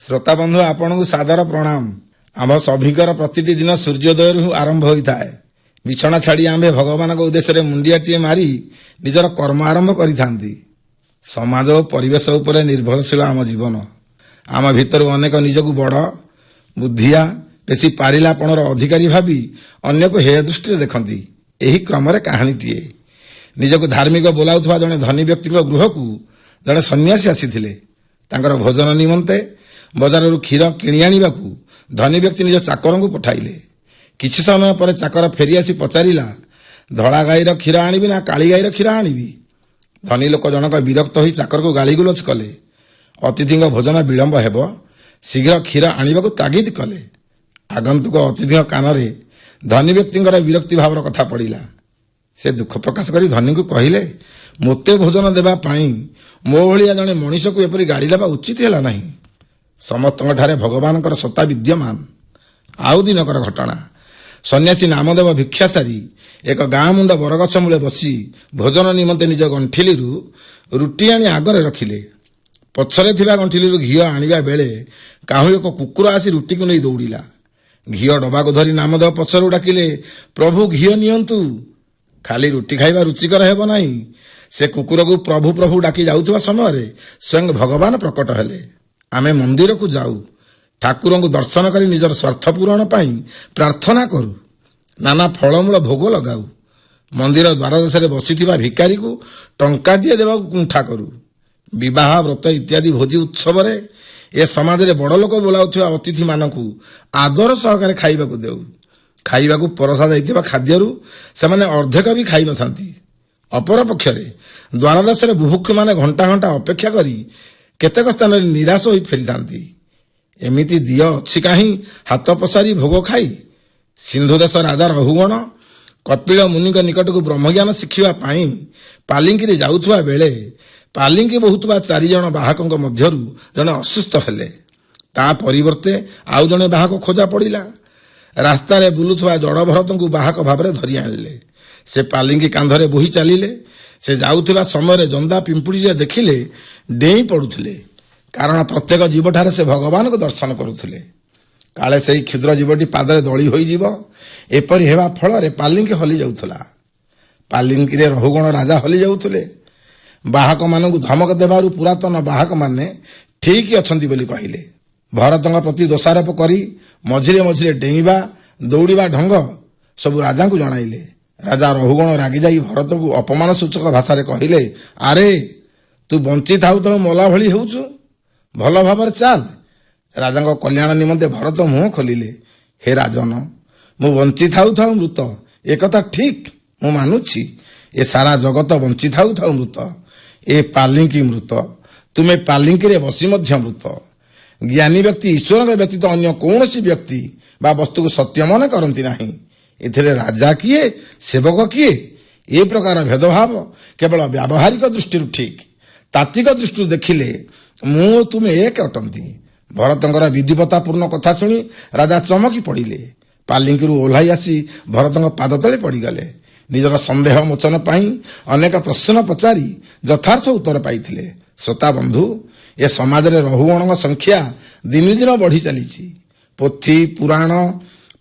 ଶ୍ରୋତା ବନ୍ଧୁ, ଆପଣଙ୍କୁ ସାଦର ପ୍ରଣାମ। ଆମ୍ଭ ସଭିଙ୍କର ପ୍ରତିଟି ଦିନ ସୂର୍ଯ୍ୟୋଦୟରୁ ଆରମ୍ଭ ହୋଇଥାଏ। ବିଛଣା ଛାଡ଼ି ଆମ୍ଭେ ଭଗବାନଙ୍କ ଉଦ୍ଦେଶ୍ୟରେ ମୁଣ୍ଡିଆଟିଏ ମାରି ନିଜର କର୍ମ ଆରମ୍ଭ କରିଥାନ୍ତି। ସମାଜ ଓ ପରିବେଶ ଉପରେ ନିର୍ଭରଶୀଳ ଆମ ଜୀବନ। ଆମ ଭିତରୁ ଅନେକ ନିଜକୁ ବଡ଼ ବୁଦ୍ଧିଆ, ବେଶୀ ପାରିଲାପଣର ଅଧିକାରୀ ଭାବି ଅନ୍ୟକୁ ହେୟ ଦୃଷ୍ଟିରେ ଦେଖନ୍ତି। ଏହି କ୍ରମରେ କାହାଣୀଟିଏ। ନିଜକୁ ଧାର୍ମିକ ବୋଲାଉଥିବା ଜଣେ ଧନୀ ବ୍ୟକ୍ତିଙ୍କ ଗୃହକୁ ଜଣେ ସନ୍ନ୍ୟାସୀ ଆସିଥିଲେ। ତାଙ୍କର ଭୋଜନ ନିମନ୍ତେ ବଜାରରୁ କ୍ଷୀର କିଣି ଆଣିବାକୁ ଧନୀ ବ୍ୟକ୍ତି ନିଜ ଚାକରଙ୍କୁ ପଠାଇଲେ। କିଛି ସମୟ ପରେ ଚାକର ଫେରିଆସି ପଚାରିଲା, "ଧଳା ଗାଈର କ୍ଷୀର ଆଣିବି ନା କାଳି ଗାଈର କ୍ଷୀର ଆଣିବି?" ଧନୀ ଲୋକ ଜଣକ ବିରକ୍ତ ହୋଇ ଚାକରକୁ ଗାଳିଗୁଲଜ କଲେ। ଅତିଥିଙ୍କ ଭୋଜନ ବିଳମ୍ବ ହେବ, ଶୀଘ୍ର କ୍ଷୀର ଆଣିବାକୁ ତାଗିଦ କଲେ। ଆଗନ୍ତୁକ ଅତିଥିଙ୍କ କାନରେ ଧନୀ ବ୍ୟକ୍ତିଙ୍କର ବିରକ୍ତି ଭାବର କଥା ପଡ଼ିଲା। ସେ ଦୁଃଖ ପ୍ରକାଶ କରି ଧନୀଙ୍କୁ କହିଲେ, "ମୋତେ ଭୋଜନ ଦେବା ପାଇଁ ମୋ ଭଳିଆ ଜଣେ ମଣିଷକୁ ଏପରି ଗାଳି ଦେବା ଉଚିତ ହେଲା ନାହିଁ।" ସମସ୍ତଙ୍କ ଠାରେ ଭଗବାନଙ୍କର ସତ୍ତା ବିଦ୍ୟମାନ। ଆଉ ଦିନକର ଘଟଣା। ସନ୍ନ୍ୟାସୀ ନାମଦେବ ଭିକ୍ଷା ସାରି ଏକ ଗାଁ ମୁଣ୍ଡ ବରଗଛ ମୂଳେ ବସି ଭୋଜନ ନିମନ୍ତେ ନିଜ ଗଣ୍ଠିଲିରୁ ରୁଟି ଆଣି ଆଗରେ ରଖିଲେ। ପଛରେ ଥିବା ଗଣ୍ଠିଲିରୁ ଘିଅ ଆଣିବା ବେଳେ କାହୁଁ ଏକ କୁକୁର ଆସି ରୁଟିକୁ ନେଇ ଦୌଡ଼ିଲା। ଘିଅ ଡବାକୁ ଧରି ନାମଦେବ ପଛରୁ ଡାକିଲେ, "ପ୍ରଭୁ, ଘିଅ ନିଅନ୍ତୁ। ଖାଲି ରୁଟି ଖାଇବା ରୁଚିକର ହେବ ନାହିଁ।" ସେ କୁକୁରକୁ ପ୍ରଭୁ ପ୍ରଭୁ ଡାକି ଯାଉଥିବା ସମୟରେ ସ୍ୱୟଂ ଭଗବାନ ପ୍ରକଟ ହେଲେ। ଆମେ ମନ୍ଦିରକୁ ଯାଉ, ଠାକୁରଙ୍କୁ ଦର୍ଶନ କରି ନିଜର ସ୍ୱାର୍ଥ ପୂରଣ ପାଇଁ ପ୍ରାର୍ଥନା କରୁ, ନାନା ଫଳମୂଳ ଭୋଗ ଲଗାଉ। ମନ୍ଦିର ଦ୍ୱାରଦେଶରେ ବସିଥିବା ଭିକାରୀକୁ ଟଙ୍କାଟିଏ ଦେବାକୁ କୁଣ୍ଠା କରୁ। ବିବାହ, ବ୍ରତ ଇତ୍ୟାଦି ଭୋଜି ଉତ୍ସବରେ ଏ ସମାଜରେ ବଡ଼ ଲୋକ ବୋଲାଉଥିବା ଅତିଥିମାନଙ୍କୁ ଆଦର ସହକାରେ ଖାଇବାକୁ ଦେଉ। ଖାଇବାକୁ ପରସା ଯାଇଥିବା ଖାଦ୍ୟରୁ ସେମାନେ ଅର୍ଦ୍ଧେକ ବି ଖାଇନଥାନ୍ତି। ଅପରପକ୍ଷରେ ଦ୍ୱାରଦେଶରେ ବୁଭୁକ୍ଷୁମାନେ ଘଣ୍ଟା ଘଣ୍ଟା ଅପେକ୍ଷା କରି କେତେକ ସ୍ଥାନରେ ନିରାଶ ହୋଇ ଫେରିଥାନ୍ତି। ଏମିତି ଦିଅ ଅଛି କାହିଁ ହାତ ପସାରି ଭୋଗ ଖାଇ। ସିନ୍ଧୁ ଦେଶ ରାଜା ରହୁଗଣ କପିଳ ମୁନିଙ୍କ ନିକଟକୁ ବ୍ରହ୍ମଜ୍ଞାନ ଶିଖିବା ପାଇଁ ପାଲିଙ୍କିରେ ଯାଉଥିବା ବେଳେ ପାଲିଙ୍କି ବୋହୁଥିବା ଚାରିଜଣ ବାହକଙ୍କ ମଧ୍ୟରୁ ଜଣେ ଅସୁସ୍ଥ ହେଲେ। ତା ପରିବର୍ତ୍ତେ ଆଉ ଜଣେ ବାହକ ଖୋଜା ପଡ଼ିଲା। ରାସ୍ତାରେ ବୁଲୁଥିବା ଜଡ଼ ଭରତଙ୍କୁ ବାହକ ଭାବରେ ଧରି ଆଣିଲେ। ସେ ପାଲିଙ୍କି କାନ୍ଧରେ ବୋହି ଚାଲିଲେ। ସେ ଯାଉଥିବା ସମୟରେ ଜନ୍ଦା ପିମ୍ପୁଡ଼ିରେ ଦେଖିଲେ ଡେଇଁ ପଡୁଥିଲେ, କାରଣ ପ୍ରତ୍ୟେକ ଜୀବଠାରେ ସେ ଭଗବାନଙ୍କୁ ଦର୍ଶନ କରୁଥିଲେ। କାଳେ ସେହି କ୍ଷୁଦ୍ର ଜୀବଟି ପାଦରେ ଦଳି ହୋଇଯିବ। ଏପରି ହେବା ଫଳରେ ପାଲିଙ୍କି ହଲି ଯାଉଥିଲା। ପାଲିଙ୍କିରେ ରହୁଗଣ ରାଜା ହଲି ଯାଉଥିଲେ। ବାହକମାନଙ୍କୁ ଧମକ ଦେବାରୁ ପୁରାତନ ବାହକମାନେ ଠିକ ଅଛନ୍ତି ବୋଲି କହିଲେ। ଭରତଙ୍କ ପ୍ରତି ଦୋଷାରୋପ କରି ମଝିରେ ମଝିରେ ଡେଇଁବା, ଦୌଡ଼ିବା ଢଙ୍ଗ ସବୁ ରାଜାଙ୍କୁ ଜଣାଇଲେ। ରାଜା ରହୁଗଣ ରାଗିଯାଇ ଭରତଙ୍କୁ ଅପମାନ ସୂଚକ ଭାଷାରେ କହିଲେ, "ଆରେ, ତୁ ବଞ୍ଚି ଥାଉ ଥାଉ ମଲା ଭଳି ହେଉଛୁ। ଭଲ ଭାବରେ ଚାଲ।" ରାଜାଙ୍କ କଲ୍ୟାଣ ନିମନ୍ତେ ଭରତ ମୁହଁ ଖୋଲିଲେ, "ହେ ରାଜନ, ମୁଁ ବଞ୍ଚି ଥାଉ ଥାଉ ମୃତ, ଏକଥା ଠିକ୍, ମୁଁ ମାନୁଛି। ଏ ସାରା ଜଗତ ବଞ୍ଚି ଥାଉ ଥାଉ ମୃତ। ଏ ପାଲିଙ୍କି ମୃତ। ତୁମେ ପାଲିଙ୍କିରେ ବସି ମଧ୍ୟ ମୃତ। ଜ୍ଞାନୀ ବ୍ୟକ୍ତି ଈଶ୍ୱରଙ୍କ ବ୍ୟତୀତ ଅନ୍ୟ କୌଣସି ବ୍ୟକ୍ତି ବା ବସ୍ତୁକୁ ସତ୍ୟ ମନେ କରନ୍ତି ନାହିଁ। ଏଥିରେ ରାଜା କିଏ, ସେବକ କିଏ, ଏ ପ୍ରକାର ଭେଦଭାବ କେବଳ ବ୍ୟାବହାରିକ ଦୃଷ୍ଟିରୁ ଠିକ୍। ତାତ୍ତ୍ୱିକ ଦୃଷ୍ଟିରୁ ଦେଖିଲେ ମୁଁ ଓ ତୁମେ ଏକ ଅଟନ୍ତି।" ଭରତଙ୍କର ବିଦ୍ବତ୍ତାପୂର୍ଣ୍ଣ କଥା ଶୁଣି ରାଜା ଚମକି ପଡ଼ିଲେ। ପାଲିଙ୍କିରୁ ଓହ୍ଲାଇ ଆସି ଭରତଙ୍କ ପାଦ ତଳେ ପଡ଼ିଗଲେ। ନିଜର ସନ୍ଦେହ ମୋଚନ ପାଇଁ ଅନେକ ପ୍ରଶ୍ନ ପଚାରି ଯଥାର୍ଥ ଉତ୍ତର ପାଇଥିଲେ। ଶ୍ରୋତା ବନ୍ଧୁ, ଏ ସମାଜରେ ରହୁଗଣଙ୍କ ସଂଖ୍ୟା ଦିନକୁ ଦିନ ବଢ଼ି ଚାଲିଛି। ପୋଥି, ପୁରାଣ,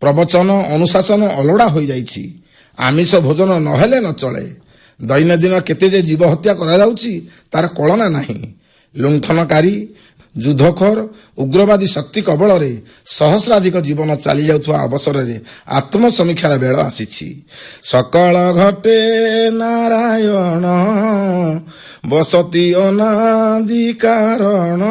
ପ୍ରବଚନ, ଅନୁଶାସନ ଅଲୋଡ଼ା ହୋଇଯାଇଛି। ଆମିଷ ଭୋଜନ ନହେଲେ ନ ଚଳେ। ଦୈନନ୍ଦିନ କେତେ ଯେ ଜୀବ ହତ୍ୟା କରାଯାଉଛି, ତାର କଳନା ନାହିଁ। ଲୁଣ୍ଠନକାରୀ, ଯୁଦ୍ଧଖୋର, ଉଗ୍ରବାଦୀ ଶକ୍ତି କବଳରେ ସହସ୍ରାଧିକ ଜୀବନ ଚାଲି ଯାଉଥିବା ଅବସରରେ ଆତ୍ମସମୀକ୍ଷାର ବେଳ ଆସିଛି। ସକଳ ଘଟେ ନାରାୟଣ, ବସତି ଅନାଦି କାରଣ।